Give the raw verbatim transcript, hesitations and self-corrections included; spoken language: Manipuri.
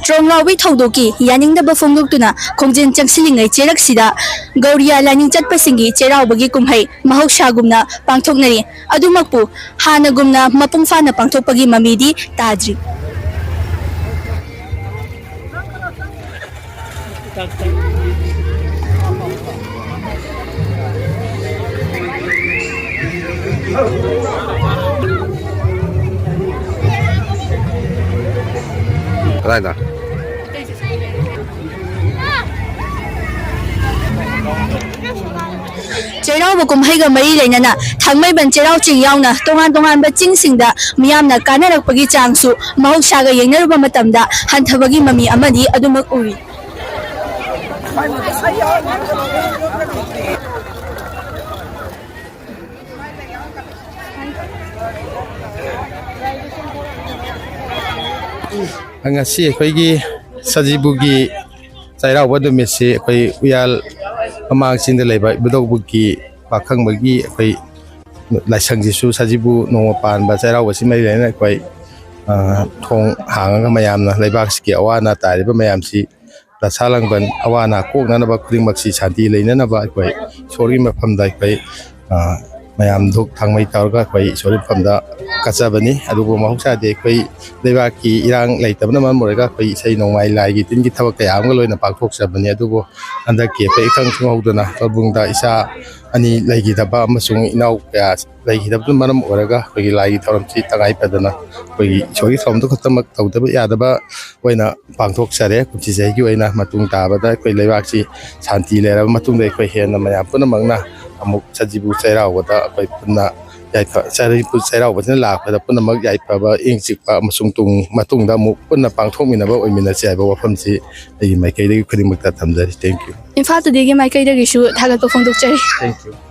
ꯇ꯭ꯔꯣꯝ ꯂꯥꯎꯕꯤ ꯊꯧꯗꯣꯛꯀꯤ ꯌꯥꯅꯤꯡꯗꯕ ꯐꯣꯡꯗꯣꯛꯇꯨꯅ ꯈꯣꯡꯖꯦꯜ ꯆꯪꯁꯤꯜꯂꯤꯉꯩ ꯆꯦꯔꯛꯁꯤꯗ ꯒꯧꯔꯤꯌꯥ ꯂꯥꯏꯅꯤꯡ ꯆꯠꯄꯁꯤꯡꯒꯤ ꯆꯩꯔꯥꯎꯕꯒꯤ ꯀꯨꯝꯍꯩ ꯃꯍꯧꯁꯥꯒꯨꯝꯅ ꯄꯥꯡꯊꯣꯛꯅꯔꯤ꯫ ꯑꯗꯨꯃꯛꯄꯨ ꯍꯥꯟꯅꯒꯨꯝꯅ ꯃꯄꯨꯡ ꯐꯥꯅ ꯄꯥꯡꯊꯣꯛꯄꯒꯤ ꯃꯃꯤꯗꯤ ꯇꯥꯗ꯭ꯔꯤ꯫ ꯀꯗꯥꯏꯗ? ꯆꯩꯔꯥꯎꯕ ꯀꯨꯝꯍꯩꯒ ꯃꯔꯤ ꯂꯩꯅꯅ ꯊꯥꯡꯃꯩꯕꯟ ꯆꯩꯔꯥꯎ ꯆꯤꯡ ꯌꯥꯎꯅ ꯇꯣꯉꯥꯟ ꯇꯣꯉꯥꯟꯕ ꯆꯤꯡꯁꯤꯡꯗ ꯃꯤꯌꯥꯝꯅ ꯀꯥꯅꯔꯛꯄꯒꯤ ꯆꯥꯡꯁꯨ ꯃꯍꯧꯁꯥꯒ ꯌꯦꯡꯅꯔꯨꯕ ꯃꯇꯝꯗ ꯍꯟꯊꯕꯒꯤ ꯃꯃꯤ ꯑꯃꯗꯤ ꯑꯗꯨꯃꯛ ꯎꯔꯤ꯫ ꯉꯁꯤ ꯑꯩꯈꯣꯏꯒꯤ ꯁꯖꯤꯕꯨꯒꯤ ꯆꯩꯔꯥꯎꯕ ꯅꯨꯃꯤꯠꯁꯤ ꯑꯩꯈꯣꯏ ꯎꯌꯥꯜ ꯃꯃꯥꯡ ꯆꯤꯡꯗ ꯂꯩꯕ ꯏꯕꯨꯙꯧꯕꯨꯒꯤ ꯄꯥꯈꯪꯕꯒꯤ ꯑꯩꯈꯣꯏ ꯂꯥꯏꯁꯪꯁꯤꯁꯨ ꯁꯖꯤꯕꯨ ꯅꯣꯡꯃ ꯄꯥꯟꯕ ꯆꯩꯔꯥꯎꯕꯁꯤ ꯃꯔꯤ ꯂꯩꯅꯅ ꯑꯩꯈꯣꯏ, ꯑ, ꯊꯣꯡ ꯍꯥꯡꯉꯒ ꯃꯌꯥꯝꯅ ꯂꯩꯕꯥꯛꯁꯤꯒꯤ ꯑꯋꯥ ꯑꯅꯥ ꯇꯥꯔꯤꯕ ꯃꯌꯥꯝꯁꯤ ꯗꯁꯥ ꯂꯥꯡꯕꯟ ꯑꯋꯥ ꯑꯅꯥ ꯀꯣꯛꯅꯅꯕ ꯈꯨꯗꯤꯡꯃꯛꯁꯤ ꯁꯥꯟꯇꯤ ꯂꯩꯅꯅꯕ ꯑꯩꯈꯣꯏ ꯏꯁꯣꯔꯒꯤ ꯃꯐꯝꯗ ꯑꯩꯈꯣꯏ, ꯑ, ꯃꯌꯥꯝ ꯙꯨꯛ ꯊꯥꯡꯃꯩ ꯇꯧꯔꯒ ꯑꯩꯈꯣꯏ ꯏꯁꯣꯔꯒꯤ ꯃꯐꯝꯗ ꯀꯠꯆꯕꯅꯤ꯫ ꯑꯗꯨꯕꯨ ꯃꯍꯧꯁꯥꯗꯤ ꯑꯩꯈꯣꯏ ꯂꯩꯕꯥꯛꯀꯤ ꯏꯔꯥꯡ ꯂꯩꯇꯕꯅ ꯃꯔꯝ ꯑꯣꯏꯔꯒ ꯑꯩꯈꯣꯏ ꯏꯁꯩ ꯅꯣꯡꯃꯥꯏ ꯂꯥꯏꯒꯤ ꯇꯤꯟꯒꯤ ꯊꯕꯛ ꯀꯌꯥ ꯑꯃꯒ ꯂꯣꯏꯅ ꯄꯥꯡꯊꯣꯛꯆꯕꯅꯤ꯫ ꯑꯗꯨꯕꯨ ꯍꯟꯗꯛꯀꯤ ꯑꯩꯈꯣꯏ ꯏꯈꯪ ꯈꯪꯍꯧꯗꯅ ꯀꯧꯕ꯭ꯔꯨꯡꯗ ꯏꯆꯥ ꯑꯅꯤ ꯂꯩꯈꯤꯗꯕ ꯑꯃꯁꯨꯡ ꯏꯅꯥꯎ ꯀꯌꯥ ꯂꯩꯈꯤꯗꯕꯅ ꯃꯔꯝ ꯑꯣꯏꯔꯒ ꯑꯩꯈꯣꯏꯒꯤ ꯂꯥꯏꯒꯤ ꯊꯧꯔꯝꯁꯤ ꯇꯉꯥꯏ ꯐꯗꯅ ꯑꯩꯈꯣꯏꯒꯤ ꯏꯁꯣꯔꯒꯤ ꯊꯧꯔꯝꯗꯨ ꯈꯛꯇꯃꯛ ꯇꯧꯗꯕ ꯌꯥꯗꯕ ꯑꯣꯏꯅ ꯄꯥꯡꯊꯣꯛꯆꯔꯦ꯫ ꯀꯨꯝꯁꯤ ꯆꯍꯤꯒꯤ ꯑꯣꯏꯅ ꯃꯇꯨꯡ ꯇꯥꯕꯗ ꯑꯩꯈꯣꯏ ꯂꯩꯕꯥꯛꯁꯤ ꯁꯥꯟꯇꯤ ꯂꯩꯔꯕ ꯃꯇꯨꯡꯗ ꯑꯩꯈꯣꯏ ꯍꯦꯟꯅ ꯃꯌꯥꯝ ꯄꯨꯝꯅꯃꯛꯅ ꯑꯃꯨꯛ ꯁꯖꯤꯕꯨ ꯆꯩꯔꯥꯎꯕꯗ ꯑꯩꯈꯣꯏ ꯄꯨꯟꯅ ꯌꯥꯏꯐ-, ꯁꯖꯤꯕꯨ ꯆꯩꯔꯥꯎꯕꯁꯤꯅ ꯂꯥꯛꯄꯗ ꯄꯨꯝꯅꯃꯛ ꯌꯥꯏꯐꯕ, ꯏꯪ ꯆꯤꯛꯄ ꯑꯃꯁꯨꯡ ꯇꯨꯡ ꯃꯇꯨꯡꯗ ꯑꯃꯨꯛ ꯄꯨꯟꯅ ꯄꯥꯡꯊꯣꯛꯃꯤꯟꯅꯕ ꯑꯣꯏꯃꯤꯟꯅꯁꯤ ꯍꯥꯏꯕ ꯋꯥꯐꯝꯁꯤ ꯑꯩꯒꯤ ꯃꯥꯏꯀꯩꯗꯒꯤ ꯈꯨꯗꯤꯡꯃꯛꯇ ꯊꯝꯖꯔꯤ꯫ Thank you꯫ ꯏꯝꯐꯥꯜ ꯇꯨꯗꯦꯒꯤ ꯃꯥꯏꯀꯩꯗꯒꯤꯁꯨ ꯊꯥꯒꯠꯄ ꯐꯣꯡꯗꯣꯛꯆꯔꯤ꯫ Thank you꯫